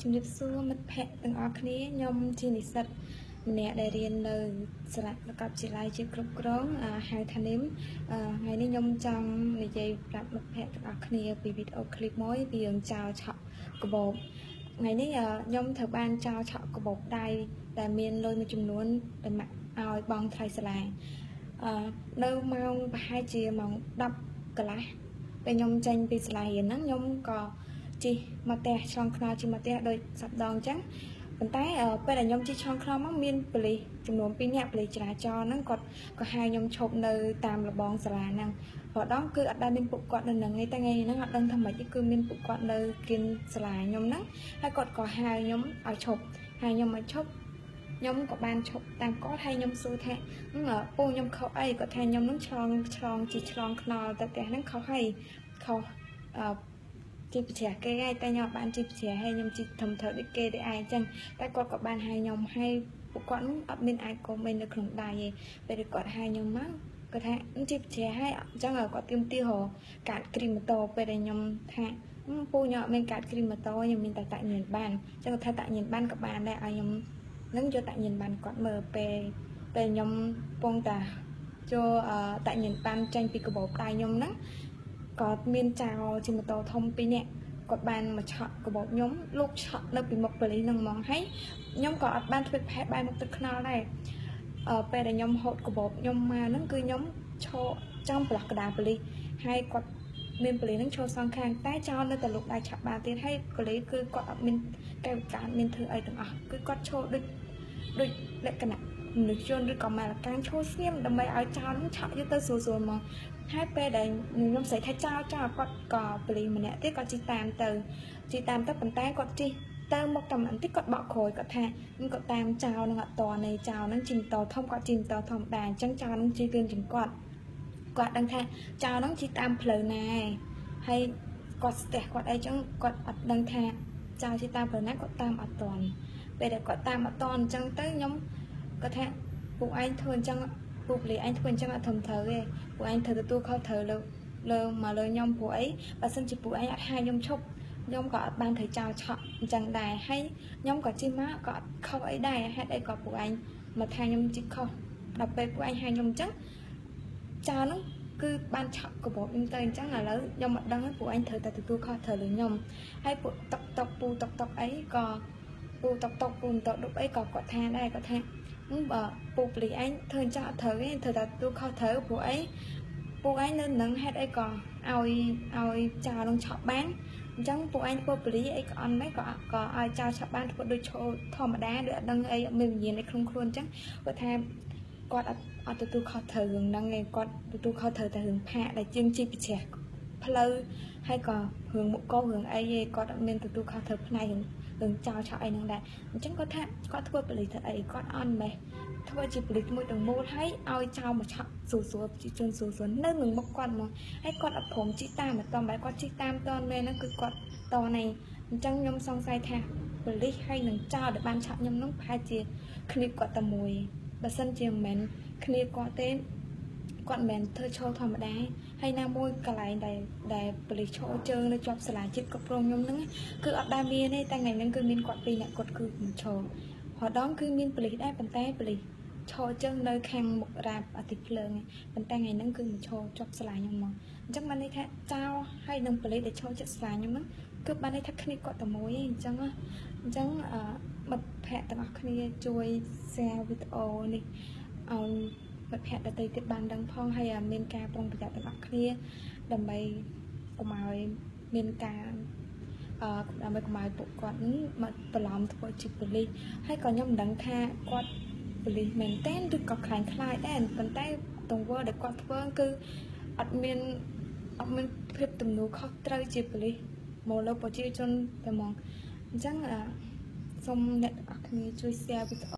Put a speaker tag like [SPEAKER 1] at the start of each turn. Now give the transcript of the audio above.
[SPEAKER 1] ជំរាបសួរមិត្តភ័ក្តិទាំងអស់គ្នាខ្ញុំជានិស្សិតម្នាក់ដែលរៀននៅសាលាសាកលវិទ្យាល័យជាតិគ្រប់គ្រងហៅថានិមថ្ងៃនេះខ្ញុំចង់និយាយប្រាប់មិត្តភ័ក្តិទាំងអស់គ្នាពីវីដេអូឃ្លីបមួយពីរឿងចោលឆក់កាបូបថ្ងៃនេះខ្ញុំត្រូវបានចោលឆក់កាបូបដៃដែលមានលុយមួយចំនួនដែលម៉ាក់ឲ្យបងថ្លៃសាលានៅម៉ោងប្រហែលជាម៉ោង10កន្លះពេលខ្ញុំចេញពីសាលារៀនហ្នឹងខ្ញុំក៏ជិះមកផ្ទះឆ្លងថ្នល់ជិះមកផ្ទះដូចសប្តាហ៍អញ្ចឹងប៉ុន្តែពេលដែលខ្ញុំជិះឆ្លងថ្នល់មកមានប៉ូលីសចំនួន2នាក់ប៉ូលីសចរាចរណ៍ហ្នឹងគាត់ក៏ហៅខ្ញុំឈប់នៅតាមរបងសាលាហ្នឹងព្រោះដងគឺអត់ដែលមានពួកគាត់នៅហ្នឹងទេតែថ្ងៃហ្នឹងអត់ដឹងថាម៉េចគឺមានពួកគាត់នៅគៀនសាលាខ្ញុំហ្នឹងហើយគាត់ក៏ហៅខ្ញុំឲ្យឈប់ហើយខ្ញុំឲ្យឈប់ខ្ញុំក៏បានឈប់តាមគាត់ហើយខ្ញុំសួរថាពូខ្ញុំខុសអីគាត់ថាខ្ញុំនឹងឆ្លងឆ្លងជិះឆ្លងថ្នល់ទៅផ្ទះហ្នឹងខុសហើយខុសជីប្រជ្រះគេហើយតែខ្ញុំបានជីប្រជ្រះហើយខ្ញុំជីធំត្រូវដូចគេទេឯងអញ្ចឹងតែគាត់ក៏បានហៅខ្ញុំហើយពួកគាត់អត់មានអាចកុំអីនៅក្នុងដៃទេពេលគាត់ហៅខ្ញុំមកគាត់ថាជីប្រជ្រះហើយអញ្ចឹងគាត់ទាមទាររកកាតគ្រីម៉ូតូពេលដែលខ្ញុំថាពូខ្ញុំអត់មានកាតគ្រីម៉ូតូខ្ញុំមានតែតាក់ញៀនបានអញ្ចឹងគាត់ថាតាក់ញៀនបានក៏បានដែរឲ្យខ្ញុំនឹងយកតាក់ញៀនបានគាត់មើលពេលពេលខ្ញុំពងតាចូលតាក់ញៀនបានចេញពីកាបូបដៃខ្ញុំហ្នឹងក៏មានចោលជិះម៉ូតូធំ2នាក់គាត់បានមកឆក់កាបូបខ្ញុំលោកឆក់នៅពីមុខប៉ូលីសហ្នឹងហ្មងហើយខ្ញុំក៏អត់បានធ្វើផែបែរមុខទឹកខ្នល់ដែរពេលដែលខ្ញុំហូតកាបូបខ្ញុំមកហ្នឹងគឺខ្ញុំឈរចំប្រឡោះកដាប៉ូលីសហើយគាត់មានប៉ូលីសហ្នឹងឈរសងខាងតែចោលនៅតែលោកដៃឆាប់បានទៀតហើយប៉ូលីសគឺគាត់អត់មានកែវកាមានធ្វើអីទាំងអស់គឺគាត់ឈរដូចលក្ខណៈមនុស្សជនឬក៏ម៉ាលកាំងឈរស្ងៀមដើម្បីឲ្យចោលហ្នឹងឆក់យកទៅស្រួលៗមកហើយពេលដែលខ្ញុំស្រីថាចោលចោលគាត់ក៏ប៉ូលីសម្នាក់ទៀតគាត់ជិះតាមទៅប៉ុន្តែគាត់ជិះទៅមកតែបន្តិចគាត់បកក្រោយគាត់ថាគាត់តាមចោលនឹងអត់តនៃចោលនឹងជិះម៉ូតូធំគាត់ជិះម៉ូតូធម្មតាអញ្ចឹងចោលនឹងជិះលឿនជាងគាត់គាត់ដឹងថាចោលនឹងជិះតាមផ្លូវណាហើយគាត់ស្ទះគាត់អីចឹងគាត់អត់ដឹងថាចោលជិះតាមផ្លូវណាគាត់តាមអត់តន់ពេលដែលគាត់តាមអត់តន់អញ្ចឹងទៅខ្ញុំគាត់ថាពួកឯងធ្វើអញ្ចឹងពួកប៉ូលីសឯងធ្វើអញ្ចឹងអត់ត្រឹមត្រូវទេពួកឯងត្រូវទទួលខុសត្រូវលើមកលើខ្ញុំព្រោះអីបើសិនជាពួកឯងអត់ហៅខ្ញុំឈប់ខ្ញុំក៏អត់បានត្រូវចោលឆក់អញ្ចឹងដែរហើយខ្ញុំក៏ជិះមកក៏អត់ខុសអីដែរហេតុអីក៏ពួកឯងមកថាខ្ញុំជិះខុសដល់ពេលពួកឯងហៅខ្ញុំអញ្ចឹងចោលហ្នឹងគឺបានឆក់កាបូបខ្ញុំទៅអញ្ចឹងឥឡូវខ្ញុំអត់ដឹងទេពួកឯងត្រូវតែទទួលខុសត្រូវលើខ្ញុំហើយពួកតុកតុកពូតុកតុកអីក៏ពូតុកតុកពូម៉ូតូឌុបអីក៏គាត់ថាដែរគាត់ថាបើពូប៉ូលីសឯងធ្វើអញ្ចឹងអត់ត្រូវទេត្រូវតែទទួលខុសត្រូវព្រោះអីពួកឯងនៅនឹងហេតុអីក៏ឲ្យចោលនឹងឆក់បានអញ្ចឹងពួកឯងធ្វើប៉ូលីសអីក៏អន់ដែរក៏ឲ្យចោលឆក់បានធ្វើដូចឈោធម្មតាដូចអត់ដឹងអីអត់មានវិញ្ញាណអីក្នុងខ្លួនអញ្ចឹងគាត់ថាគាត់អត់ទទួលខុសត្រូវរឿងហ្នឹងឯងគាត់ទទួលខុសត្រូវតែរឿងផាកដែលជាងជីប្រជ្រះផ្លូវហើយក៏រឿងមុខកោរឿងអីឯងគាត់អត់មានទទួលខុសត្រូវផ្នែករឿងចោលឆក់អីហ្នឹងដែរអញ្ចឹងគាត់ថាគាត់ធ្វើប៉ូលីសធ្វើអីគាត់អន់ម៉េះធ្វើជាប៉ូលីសមួយទាំងមូលហើយឲ្យចោលមកឆក់ស្រួលប្រជាជនស្រួលនៅនឹងមុខគាត់ហ្មងហើយគាត់អត់ព្រមជិះតាមអត់តបែរគាត់ជិះតាមតនមែនហ្នឹងគឺគាត់តនៃអញ្ចឹងខ្ញុំសង្ស័យថាប៉ូលីសហើយនឹងចោលដែលបានឆក់ខ្ញុំហ្នឹងប្រហែលជាគ្នាគាត់តែមួយបើសិនជាមិនមែនគ្នាគាត់ទេគាត់មិនមែនធ្វើឈរធម្មតាហើយណាមួយកន្លែងដែលប៉ូលីសឈរជើងនៅជាប់សាលាជាតិគ្រប់គ្រងខ្ញុំហ្នឹងគឺអត់ដែលមានទេតែថ្ងៃហ្នឹងគឺមានគាត់ពីរនាក់គាត់គឺមិនឈររដងគឺមានប៉ូលីសដែរប៉ុន្តែប៉ូលីសឈរជើងនៅខាងមុខរ៉ាបអតិភ្លើងប៉ុន្តែថ្ងៃហ្នឹងគឺមិនឈរជាប់សាលាខ្ញុំមកអញ្ចឹងបានន័យថាចោលហើយនឹងប៉ូលីសដែលឈរជិតសាលាខ្ញុំហ្នឹងគឺបានន័យថាគ្នាគាត់តែមួយឯងអញ្ចឹងមិត្តភ័ក្តិទាំងអស់គ្នាជួយ share វីដេអូនេះឲ្យមិត្តភ័ក្តិដទៃទៀតបានដឹងផងហើយមានការប្រុងប្រយ័ត្នទាំងអស់គ្នាដើម្បីកុំឲ្យមានការដើម្បីកុំឲ្យពួកគាត់មកបន្លំធ្វើជាប៉ូលីសហើយក៏ខ្ញុំមិនដឹងថាគាត់ប៉ូលីសមែនទែនឬក៏ខ្លាញ់ខ្លាយដែរប៉ុន្តែទង្វើដែលគាត់ធ្វើគឺអត់មានភាពទំនួលខុសត្រូវជាប៉ូលីសមកលើប្រជាជនតែហ្មងអញ្ចឹងសូមអ្នកទាំងអស់គ្នាជួយ share វីដេអូ